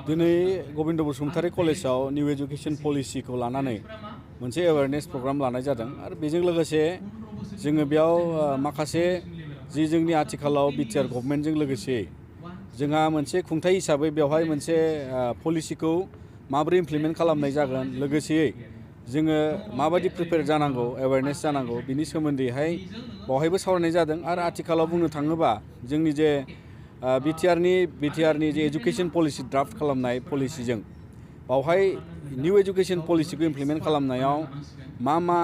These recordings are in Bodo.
दिनै गबिन्द बसुमतारी कलेजाव निउ एजुकेशन पलिसिखौ लानानै मोनसे एवेयारनेस प्रग्राम लानाय जादों आरो बेजों लोगोसे जोङो बेयाव माखासे जि जोंनि आथिखालाव बिटिआर गभर्नमेन्टजों लोगोसे जोंहा मोनसे खुंथाय हिसाबै बेवहाय मोनसे पलिसिखौ माबोरै इमप्लिमेन्ट खालामनाय जागोन लोगोसेयै जोङो माबायदि प्रिपेयार जानांगौ एवेयारनेस जानांगौ बिनि सोमोन्दैहाय बावहायबो सावरायनाय जादों आरो आथिखालाव बुंनो थाङोबा जोंनि जे बिटिआरनि जे एजुकेशन पलिसि ड्राफ्ट खालामनाय पलिसिजों बावहाय निउ एजुकेशन पलिसिखौ इमप्लिमेन्ट खालामनायाव मा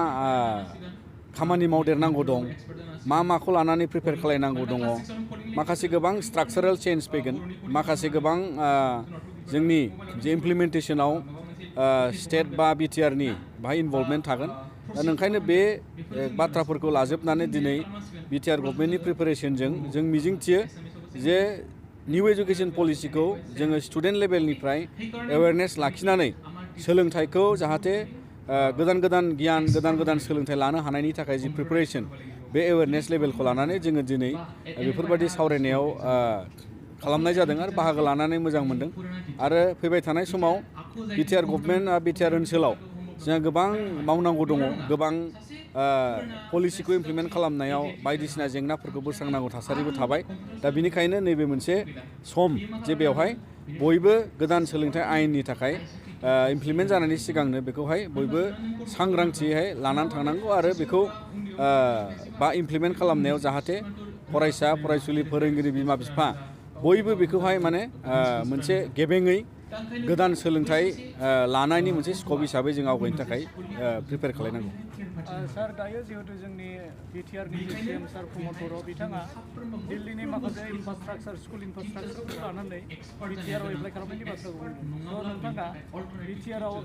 खामानि मावदेरनांगौ दं माखौ लानानै प्रिपेयार खालायनांगौ दङ माखासे गोबां स्ट्राक्चारेल चेन्ज फैगोन माखासे गोबां जोंनि जे इमप्लिमेन्टेसनाव स्टेट बा बिटिआरनि बाहाय इनभल्भमेन्ट थागोन दा ओंखायनो बे बाथ्राफोरखौ लाजोबनानै दिनै बिटिआर गभर्नमेन्टनि प्रिपेरेसनजों जों मिजिंथियो जे निउ एजुकेशन पलिसिखौ जोङो स्टुडेन्ट लेभेलनिफ्राय एवेयारनेस लाखिनानै सोलोंथाइखौ जाहाथे गोदान गोदान गियान गोदान सोलोंथाइ लानो हानायनि थाखाय जि प्रिपेरेसन बे एवेयारनेस लेभेलखौ लानानै जोङो दिनै बेफोरबायदि सावरायनायाव खालामनाय जादों आरो बाहागो लानानै मोजां मोनदों आरो फैबाय थानाय समाव बिटिआर गभर्नमेन्ट बिटिआर ओनसोलाव जोंहा गोबां मावनांगौ दङ गोबां पलिसिखौ इमप्लिमेन्ट खालामनायाव बायदिसिना जेंनाफोरखौ बोस्रांनांगौ थासारिबो थाबाय दा बिनिखायनो नैबे मोनसे सम जे बेवहाय बयबो गोदान सोलोंथाइ आयेननि थाखाय इमप्लिमेन्ट जानायनि सिगांनो बेखौहाय बयबो सांग्रांथियै लानानै थांनांगौ आरो बेखौ बा इमप्लिमेन्ट खालामनायाव जाहाथे फरायसा फरायसुलि फोरोंगिरि बिमा बिफा बयबो बेखौहाय माने मोनसे गेबेङै गोदान सोलोंथाइ लानायनि मोनसे स्कप हिसाबै जों आवगायनो थाखाय प्रिपेयार खालायनांगौ। सार दायो जिहेतु जोंनि बिटिआरनि सिएम सार प्रमद बर' बिथाङा दिल्लीनि माखासे इनफ्रास्ट्राक्चार स्कुल इनफ्रास्ट्राक्चारखौ लानानै बिटिआरआव एप्लाइ खालामनायनि बाथ्राखौ बुंदों नोंथाङा बिटिआरआव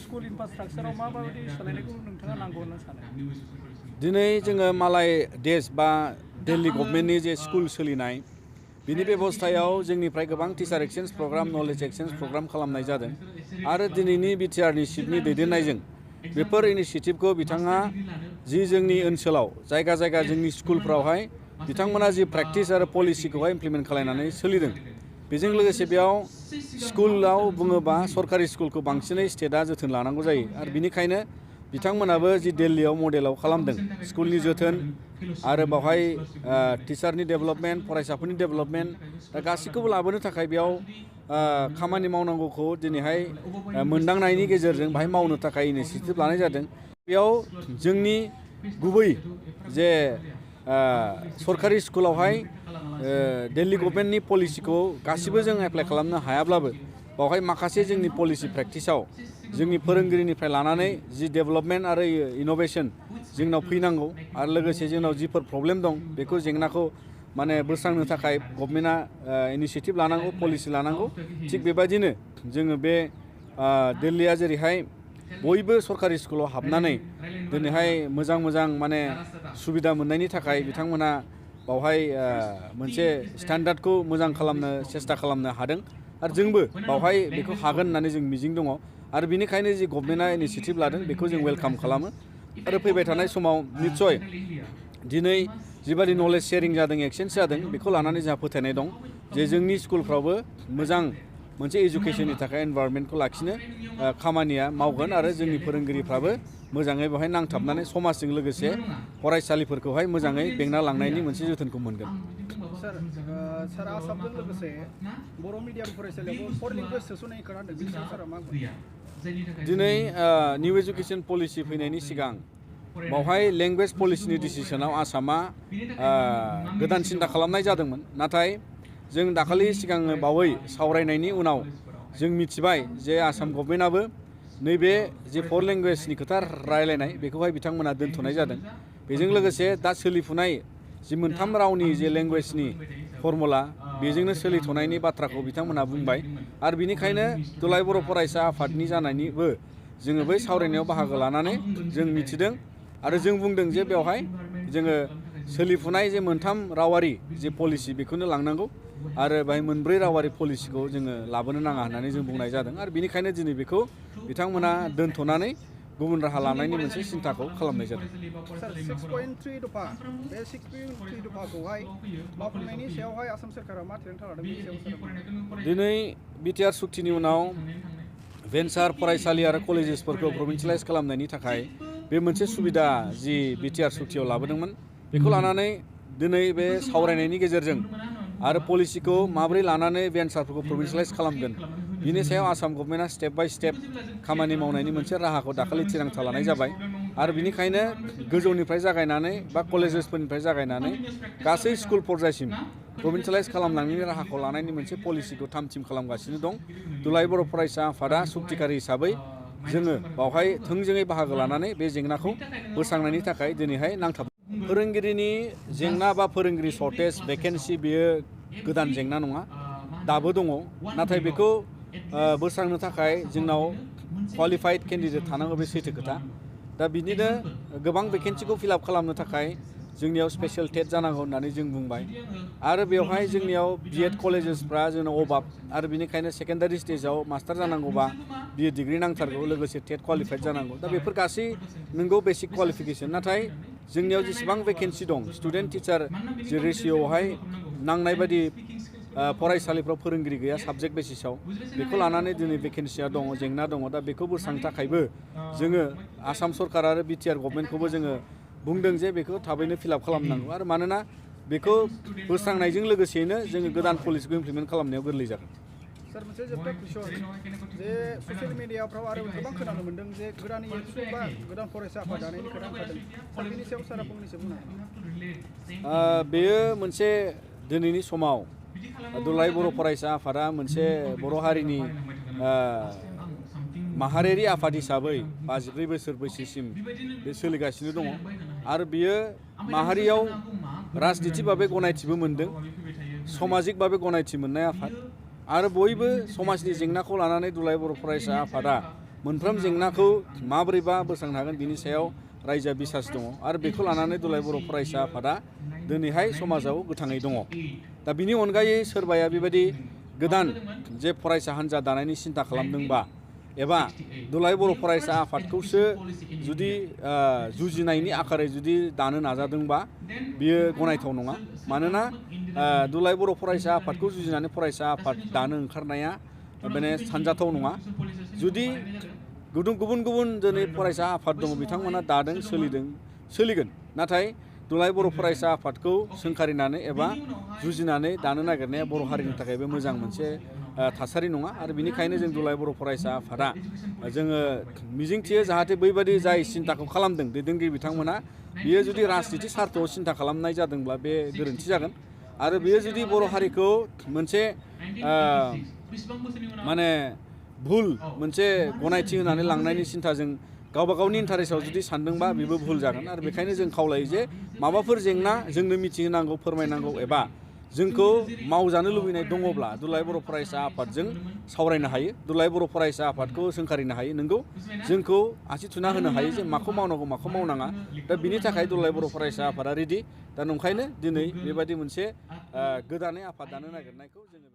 स्कुल इनफ्रास्ट्राक्चाराव माबायदि सोलायनायखौ नोंथाङा नांगौ होनना सानो? दिनै जोङो मालाय देश बा दिल्ली गभर्नमेन्टनि जे स्कुल सोलिनाय बिनि बेबस्थायाव जोंनिफ्राय गोबां teacher exchange programme knowledge exchange programme खालामनाय जादों आरो दिनैनि बिटिआरनि चिफनि दैदेननायजों बेफोर इनिशिएटिभखौ बिथाङा जि जोंनि ओनसोलाव जायगा जोंनि स्कुलफ्रावहाय बिथांमोना जि प्रेक्टिस आरो पलिसिखौहाय इमप्लिमेन्ट खालायनानै सोलिदों बेजों लोगोसे बेयाव स्कुलाव बुङोबा सरकारि स्कुलखौ बांसिनै स्टेटआ जोथोन लानांगौ जायो आरो बिनिखायनो बिथांमोनाबो जि दिल्लीयाव मडेलाव खालामदों स्कुलनि जोथोन आरो बावहाय टिचारनि डेभेलपमेन्ट फरायसाफोरनि डेभेलपमेन्ट दा गासैखौबो लाबोनो थाखाय बेयाव खामानि मावनांगौखौ दिनैहाय मोनदांनायनि गेजेरजों बाहाय मावनो थाखाय इनिशिएटिभ लानाय जादों बेयाव जोंनि गुबै जे सरकारि स्कुलावहाय दिल्ली गभर्नमेन्टनि पलिसिखौ गासिबो जों एप्लाइ खालामनो हायाब्लाबो बावहाय माखासे जोंनि पलिसि प्रेक्टिसाव जोंनि फोरोंगिरिनिफ्राय लानानै जि डेभेलपमेन्ट आरो इनोभेशन जोंनाव फैनांगौ आरो लोगोसे जोंनाव जिफोर प्रब्लेम दं बेखौ जेंनाखौ माने बोस्रांनो थाखाय गभर्नमेन्टआ इनिशिएटिभ लानांगौ पलिसि लानांगौ थिग बेबायदिनो जोङो बे दिल्लीया जेरैहाय बयबो सरकारि स्कुलाव हाबनानै दिनैहाय मोजां माने सुबिदा मोननायनि थाखाय बिथांमोना बावहाय मोनसे स्टेन्डार्डखौ मोजां खालामनो सेस्था खालामनो हादों आरो जोंबो बावहाय बेखौ हागोन होननानै जों मिजिं दङ आरो बिनिखायनो जि गभर्नमेन्टआ इनिशिएटिभ लादों बेखौ जों वेलकाम खालामो आरो फैबाय थानाय समाव निस्सय दिनै जिबादि नलेज शेयारिं जादों एक्सचेन्ज जादों बेखौ लानानै जोंहा फोथायनाय दं जे जोंनि स्कुलफ्रावबो मोजां मोनसे एजुकेशननि थाखाय एनभायरनमेन्टखौ लाखिनो खामानिया मावगोन आरो जोंनि फोरोंगिरिफ्राबो मोजाङै बेवहाय नांथाबनानै समाजजों लोगोसे फरायसालिफोरखौहाय मोजाङै बेंना लांनायनि मोनसे जोथोनखौ मोनगोन। सार आसामजों लोगोसे बर' मिडियाम फरायसालियावबो फरेन लेंगुवेज सोसननाय खोनादों बिनि सायाव सारा मा बुङो? दिनै निउ एजुकेशन पलिसि फैनायनि सिगां बावहाय लेंगुवेज पलिसिनि डिसिसनाव आसामा गोदान सिन्था खालामनाय जादोंमोन नाथाय जों दाखालि सिगां बावै सावरायनायनि उनाव जों मिथिबाय जे आसाम गभर्नमेन्टआबो नैबे जे फर लेंगुवेजनि खोथा रायलायनाय बेखौहाय बिथांमोना दोनथ'नाय जादों बेजों लोगोसे दा सोलिफुनाय जि मोनथाम रावनि जे लेंगुवेजनि फर्मुला बेजोंनो सोलिथ'नायनि बाथ्राखौ बिथांमोना बुंबाय आरो बिनिखायनो दुलाराय बर' फरायसा आफादनि जानायनिबो जोङो बै सावरायनायाव बाहागो लानानै जों मिथिदों आरो जों बुंदों जे बेवहाय जोङो सोलिफुनाय जे मोनथाम रावारि जे पलिसि बेखौनो लांनांगौ आरो बाहाय मोनब्रै रावारि पलिसिखौ जोङो लाबोनो नाङा होननानै जों बुंनाय जादों आरो बिनिखायनो दिनै बेखौ बिथांमोना दोनथ'नानै गुबुन राहा लानायनि मोनसे सिन्थाखौ खालामनाय जादों। सार 6.3 दफा बे 6.3 दफाखौहाय मावफुंनायनि सायावहाय आसाम सोरखारा मा थिरांथा लादों बेनि सायाव दिनै बिटिआर सुक्तिनि उनाव भेन्सार फरायसालि आरो कलेजेसफोरखौ प्रभिन्सियेलाइज खालामनायनि थाखाय बे मोनसे सुबिदा जि बिटिआर सुक्तियाव लाबोदोंमोन बेखौ लानानै दिनै बे सावरायनायनि गेजेरजों आरो पलिसिखौ माबोरै लानानै भेन्सारफोरखौ प्रभिन्सियेलाइज खालामगोन बिनि सायाव आसाम गभर्नमेन्टआ स्टेप बाय स्टेप खामानि मावनायनि मोनसे राहाखौ दाखालि थिरांथा लानाय जाबाय आरो बिनिखायनो गोजौनिफ्राय जागायनानै बा कलेजेसफोरनिफ्राय जागायनानै गासै स्कुल पर्यायसिम प्रभिन्सियेलाइज खालामनायनि राहाखौ लानायनि मोनसे पलिसिखौ थाम थिम खालामगासिनो दं। दुलाराय बर' फरायसा आफादा सुक्तिकारि हिसाबै जोङो बावहाय थोंजोङै बाहागो लानानै बे जेंनाखौ बोस्रांनायनि थाखाय दिनैहाय नांथाब फोरोंगिरिनि जेंना बा फोरोंगिरि सर्टेज भेकेन्सि बेयो गोदान जेंना नङा दाबो दङ नाथाय बेखौ बोस्रांनो थाखाय जोंनाव क्वालिफाइड केन्डिडेट थानांगौ बे सैथो खोथा दा बिदिनो गोबां भेकेन्सिखौ फिलआप खालामनो थाखाय जोंनियाव स्पेशल टेट जानांगौ होननानै जों बुंबाय आरो बेवहाय जोंनियाव बिएड कलेजेसफ्रा जोंनाव अभाब आरो बिनिखायनो सेकेन्डारि स्टेजाव मास्टार जानांगौबा बिएड डिग्री नांथारगौ लोगोसे टेट क्वालिफाइड जानांगौ दा बेफोर गासै नोंगौ बेसिक क्वालिफिकेसन नाथाय जोंनियाव जेसेबां भेकेन्सि दं स्टुडेन्ट टिचार जे रेशिय'आवहाय नांनाय बायदि फरायसालिफ्राव फोरोंगिरि गैया साबजेक्ट बेसिसाव बेखौ लानानै दिनै भेकेन्सिया दङ जेंना दङ दा बेखौ बोस्रांनो थाखायबो जोङो आसाम सरकार आरो बिटिआर गभर्नमेन्टखौबो जोङो बुंदों जे बेखौ थाबैनो फिलआप खालामनांगौ आरो मानोना बेखौ बोस्रांनायजों लोगोसेयैनो जोङो गोदान पलिसिखौ इमप्लिमेन्ट खालामनायाव गोरलै जागोन। सार मोनसे जोबथा कुइसन जे ससियेल मिडियाफ्राव आरो गोबां खोनानो मोन्दों जे गोदान एबसु बा गोदान फरायसा आफाद दानायनि खोथा ओंखारदों सार बेनि सायाव सारा फंनैसो बुंनो हागोन? बेयो मोनसे दिनैनि समाव दुलाराय बर' फरायसा आफादा मोनसे बर' हारिनि माहारियारि आफाद हिसाबै 52 बोसोर बैसोसिम बे सोलिगासिनो दङ आरो बियो माहारियाव राजनिति भाबै गनायथिबो मोनदों समाजिक भाबै गनायथि मोननाय आफाद आरो बयबो समाजनि जेंनाखौ लानानै दुलाराय बर' फरायसा आफादा मोनफ्रोम जेंनाखौ माबोरैबा बोस्रांनो हागोन बिनि सायाव रायजोआ बिसास दङ आरो बेखौ लानानै दुलाराय बर' फरायसा आफादा दिनैहाय समाजाव गोथाङै दङ। दा बिनि अनगायै सोरबाया बेबायदि गोदान जे फरायसा हान्जा दानायनि सिन्था खालामदोंबा एबा दुलाराय बर' फरायसा आफादखौसो जुदि जुजिनायनि आखारै जुदि दानो नाजादोंबा बियो गनायथाव नङा मानोना दुलाराय बर' फरायसा आफादखौ जुजिनानै फरायसा आफाद दानो ओंखारनाया माने सानजाथाव नङा जुदि गुबुन गुबुन दिनै फरायसा आफाद दङ बिथांमोना दादों सोलिगोन नाथाय दुलाराय बर' फरायसा आफादखौ सोंखारिनानै एबा जुजिनानै दानो नागिरनाया बर' हारिनि थाखायबो मोजां मोनसे थासारि नङा आरो बिनिखायनो जों दुलाराय बर' फरायसा आफादा जोङो मिजिंथियो जाहाथे बैबादि जाय सिन्थाखौ खालामदों दैदेनगिरि बिथांमोना बियो जुदि राजनिति सार्थआव सिन्था खालामनाय जादोंब्ला बे गोरोन्थि जागोन आरो बियो जुदि बर' हारिखौ मोनसे माने भुल मोनसे गनायथि होनानै लांनायनि सिन्थाजों गावबा गावनि इन्टारेस्टआव जुदि सानदोंबा बेबो भुल जागोन आरो बेखायनो जों खावलायो जे माबाफोर जेंना जोंनो मिथिहोनांगौ फोरमायनांगौ एबा जोंखौ मावजानो लुबैनाय दङब्ला दुलाराय बर' फरायसा आफादजों सावरायनो हायो दुलाराय बर' फरायसा आफादखौ सोंखारिनो हायो नोंगौ जोंखौ आसि थुना होनो हायो जे माखौ मावनांगौ माखौ मावनाङा दा बिनि थाखाय दुलाराय बर' फरायसा आफादा रेडि दा नंखायनो दिनै बेबायदि मोनसे गोदानै आफाद दानो नागिरनायखौ जोङो